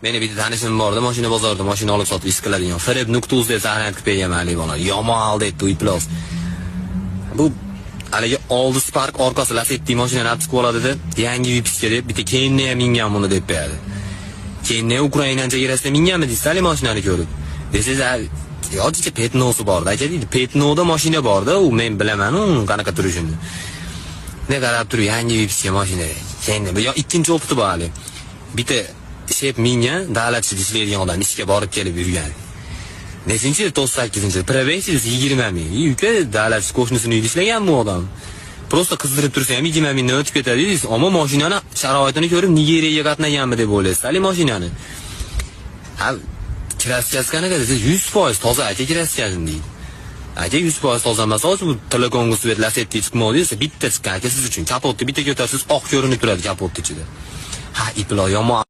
Meni bitta tanishim borda, mashina bozorida mashina olib sotib ish qiladigan. Freb.uz deb saqlanib qilib berganman haligi bola. Yomon aldaydi, iflos. Bu haligi oldi Spark, orqasi Lacetti mashinani olib chiqib oladi-da, yangi выпуска deb, bitta Kenni ham mingan buni deb beradi. Kenni Ukraina chegarasida minganmi deysiz haligi mashinani ko'rib. Desangiz, ozchicha пятно si borda, aka deydi. Пятно da mashina borda, u men bilaman u qanaqa turishini. Ne qarab turib, yangi выпуска mashina. Kenni bu yo ikkinchi опыт i bor hali. Bitta shep mingan, davlat ishida ishlaydigan odam ishga borib kelib yurgan. Nechinchi yil? 98-yil. Пробег 20 ming. Uka, davlat qo'shnisini uyida ishlagan bu odam. Просто qizdirib tursa ham 20 mingdan o'tib ketadi deysiz. Ammo mashinani sharoitini ko'rib Nigeriyaga qatnaganmi deb o'ylaysiz. Hali mashinani. Ha, краска si qanaqa desa, 100% toza aka краска si deydi. Aka, 100% toza emas, hozir bu telekonga свет Lacetti chiqmoqdi desa, bitta chiqqan aka siz uchun. Kapotni bitta ko'tarsiz, oq ko'rinib turadi kapotni ichida. Ha, iplo yomon.